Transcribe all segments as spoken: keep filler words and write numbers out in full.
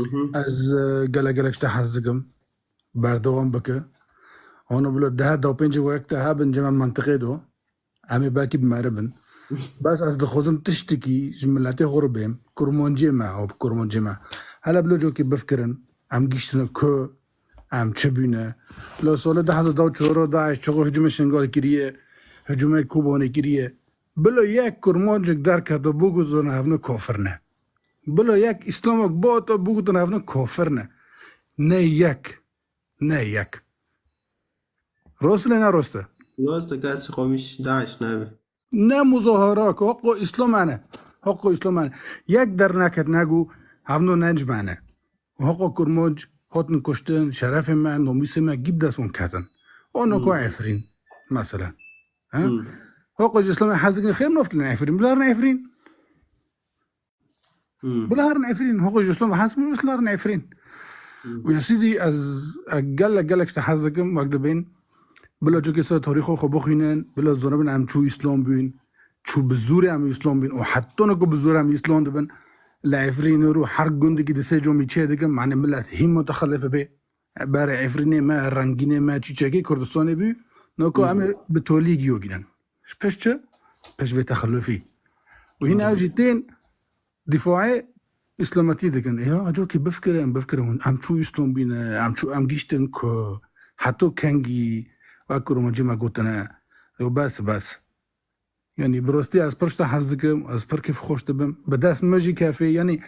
Hı hı. Ez e, gelek gelek ji te hez dikim. Berdewam bike. Hano bilo dehe dawpêncê wek te hebin cem em mentiqê do. Em ê belkî bi meribin. Bes ez dixwazim tiştekî ji miletê xwe re bêm. Kurmancê me, ew kurmancê me. Hele bilo cokî bifikirin. Em giştine ku, em çi bûne. Lo sole du hezar deh çor DAIŞ çiqo hicûmê Şingal kiriye, hicûmê Kobanê kiriye. Bilo yek kurmancik derketo bû ku dizane hevno kafir ne. Bilo yek îslamok bihata bû ku dizane hevno kafir ne. Ne yek. Ne yek. Rost e ne rost e? Rost e, kesî xwe mîş DAIŞ nebe. Ne muzahara ku heqo îslam ane. Heqo îslam ane. Yek derneket ne ku hevno nencmane. Heqo kurmanc hatin kuştin, şerefê me, nomîsê me gî bi dest wan ketin. Ono ku Hmm. Efrîn, mesela. Ha? Hmm. Heqo ji îslamê hez dikin xêr noftilin Efrîn. Bilarin Efrîn. Hmm. Bilarin Efrîn. Heqo ji îslamê hez dikin bilarin Efrîn. Hmm. Û ya sîdî ez, ez gelek gelek ji te hez dikim, wek dibên. Bila cokê ser tarîxo xwe bixwînin, bila zonibin em çû îslam bûn. Çû bi zorê em îslam bûn û heta niha ku bi zorê em îslam dibin. Li Efrînê ro her gundekî di sê comî çê dikin, mane milet hîn mutexelif bê. Berê Efrînê me, rengînê me, çîçekê Kurdistanê bû, noko Hı hı. em ê bi tolî giyo gînin. Ji pişt çi? Pişt vê texelufî. Û hîn Hı hı. ew jî tên dîfaê îslametî dikin. Ya, ecokî bifkirin, bifkirin hûn. Em çû îslam bîne, em çû em giştin ku heto kengî wek kurmancî me gotine. Yo, bes, bes. Yanî bi rastî ez pir ji te hez dikim, ez pir kêfxweş dibim. Bi dest me jî kefê, yanî,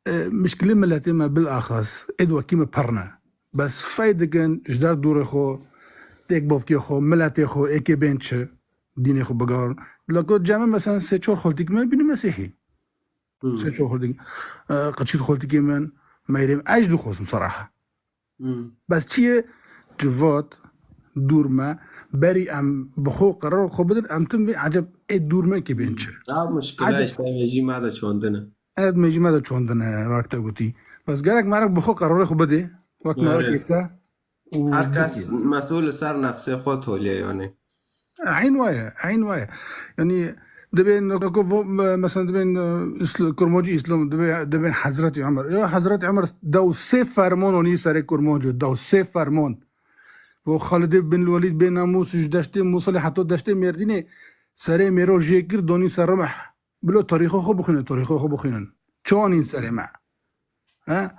e, mişkilê miletê me bilaxas, ê di wekî me pir ne. Bes fey dikin ji derdorê xwe, têk bavkê xwe, miletê xwe, êkê bên çi, dînê xwe bigarin. Leko cem me mesela sê çar xaltîk me bînî mesîhî. Hmm. Sê çar xaltîk. E, qeçît xaltîkê min, meyrê min, ez jî dixwazim seraha. Hmm. Bes çi ye? Civat, dûr me, berî em bi xwe qerar xwe bidin, em tim bê eceb ê dûr me kê bên çi. Hmm. Ev mişkile Eceb. işte mejî me de çandine. Ev mejî me de çandine, wek te gotî. Bes gerek merek bi xwe qerarê xwe bidê, wek me Erê. wekî te û Her kes bitiye. Mesul li ser nefsê xwe toliye yani. Eyn waye, eyn waye. Yanî dibên, ko vo-, me-, mesela dibên, e, Îsl-, Kurmancî Îslam, dibê, dibên Hezretî Ömer. Ya Hezretî Ömer dew sê ferman onî serê Kurmancî, dew sê ferman. Vo Xalidê bin Welîd bê namûs ji deştê Mûsilê heta deştê Mêrdînê serê mêro jê kir, donî ser Rimeh. Bilo tarîxo xwe bixwînin, tarîxo xwe bixwînin. Çi anîn serê me? He?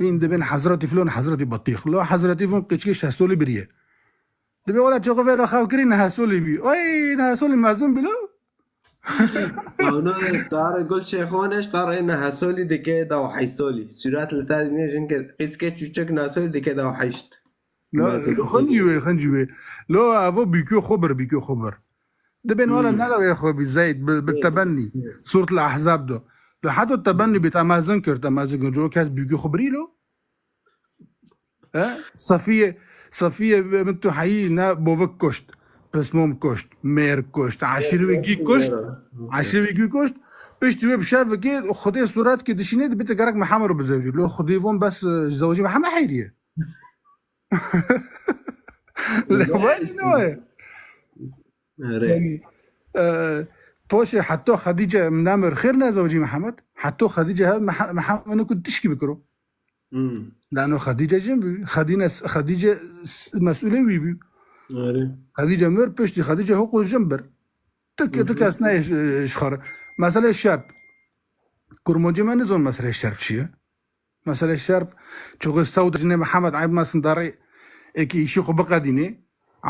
Hîn dibên Hezretî Filon, Hezretî Batîx. Lo Hezretî Filon qîçkê şeh solî biriye. Dibê wela çaxo vê re xew kirî neh solî bî. Oy, neh solî mezin bî lo. Ona tarê gul çêxone, tarê neh solî dike daw heysolî. Surat li te dîne jinke qîçkê çûçik neh solî dike daw heşt. Lo, Mezin. Xincî wê, xincî wê. Lo evo bîkû xwe bir, bîkû xwe bir. Dibên wala Hmm. neda wê xwe bî Zeyd, bi, bi Hmm. tebennî. Hmm. Sûret li Ahzab do. Li heta tebennî bî te mezin kir, te mezin kir. Coro kes bîkû xwe birî lo. He? Safiye, Safiye min tu heyî ne bovik kuşt. Pismom kuşt, mêr kuşt, eşîrê wê gî kuşt. Okey. Eşîrê wê gî kuşt. Piştî wê bi şev kê, Xwedê sûret kê dişînê, dibê te gerek Mihemed ro bizewicî. Lo Xwedê von bes, e, ji zewicî Mihemed heyriye. Lê wayî ne waye. Erê. Yanî, e, poşê heta Xedîce nemir xêr nezewicî Mihemed. Heta Xedîce he Mihe-, Mihemed ku tişkî bikiro. Hmm. Lano Xedîce jin bû. Xedîne, Xedîce s-, mesûlê wî bû. Erê. Xedîce mir piştî Xedîce hoko jin bir. Tik, Hı hı. tik kes neyê ji, ji xwe re. Meselê şerp. Kurmancî me nizon meselê şerp çi ye. Mesela şerp, çuxu Sewda jinê Mihemed eyb mesin darê êkî îşî xwe biqedînê.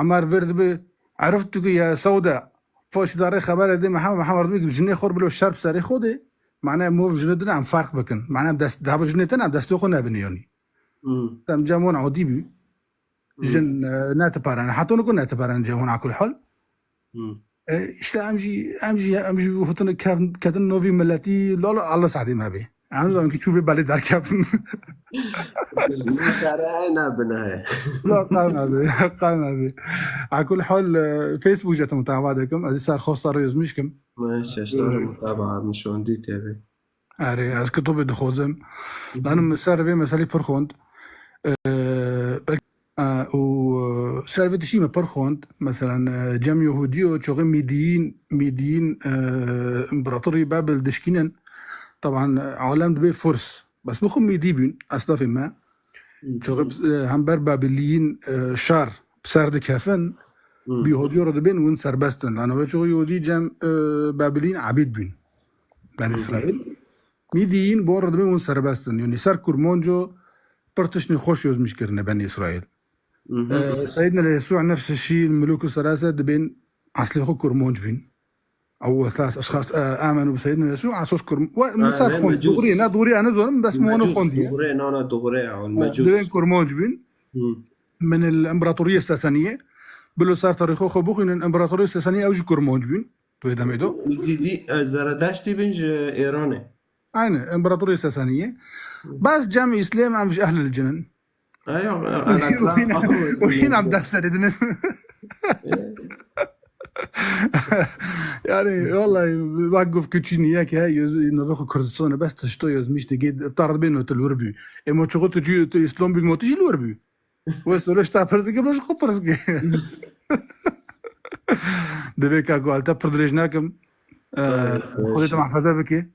Emer vir dibi, eriftuki ya Sewda. Poşî darê xebere dê Mihemed, Mihemed dibi jinê xwe bilo şerp serê xwe de. Mane mov jinê din em ferq bikin. Mane dest, dava jinê din em destê xwe nebinê yanî. Hmm. Em cem wan adî bî. Hmm. Jin, e, ne tiparane. Heta niko ne tiparane cem wan akul hal. Hmm. E, işte em jî, em jî, em jî hotine kev-, ketin novî miletî, lolo Allah sadî me bê. Em zanin ki çû vê belê derkevin. Mesele ne bine. La, qal me bê, qal me bê. Akul hal, e, Facebook jete mutava dekim. Ez ser xosta rêz mişkim. Meşe, işte, mutava, mişon dî tebe. Erê, ez kitobê dixwazim. Hı hı. Lanim min ser vê meselê pir xwend. Ee, belkî, e, û, e, ser vê tiştî me pir xwend. Meselen, e, cem Yehûdî û çoxê Mîdiyîn, Mîdiyîn, e, împeratorî Babil dişkînin. Taban, e, alem dibê Furs. Bes bi xwe Mîdî bûn, eslafê me. Çaxê, e, hember Babîliyîn, e, şar bi ser dikefin, bi Yehûdiyo re dibên hûn serbest in. Lano wê çaxê Yehûdî cem, e, Babîliyîn ebîd bûn. Ben Îsraîl. Mîdiyîn bi wan re dibên hûn serbest in. Yanî ser Kurmanco pir tiştên xweş yozmîş kirine ben Îsraîl. E, Seyyidina Yesû nefs şî, Mulûk û Serase dibên eslê xwe Kurmanc bûn. Ew esas eşxas, e, amenu bi Seyyidina Yesû, esos Kurm-, we, min ser xwend, dûrî, ne dûrî, ne zonim, bes min wana xwendiye. Dûrê, na, na, dûrê, ew, e, mecûs. Dibên Kurmanc bûn. Min li Împaratoriyê Seseniyê, bilo ser tarîxo xwe bixwînin, Împaratoriyê Seseniyê ew jî Kurmanc bûn. Tu yê demê do. Zîdî, e, Zeredeştî bin ji Êranê. Aynen, Împaratoriyê Seseniyê. Bes cem Îslam em ji ehlil cinin. Ayo, Wîna em def serê dinin. Yani, vallahi, bak guf küçüğünü ya ki, he, yüz, yüz, Kurdistan, bes tişto yüzmüş de git, tar bin otel vurbi. Emo çoğu tu, tu İslam bin motu jil vurbi. Wê sore ji te pirs dike, bila ji xwe pirs dike. Divê ka ku te pir dirêj nakim. Xwedê te mehfeze bike.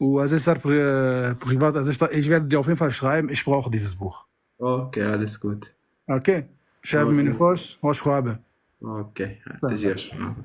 Û ez ê ser pri-, privat, ez ê ji te, ê ji vê diyafên fer şixayim, ich brauche dieses Buch. Okay, alles gut. Okay. Şev min xweş, hoş xwe be. Okay, hadi jî hoş xwe be.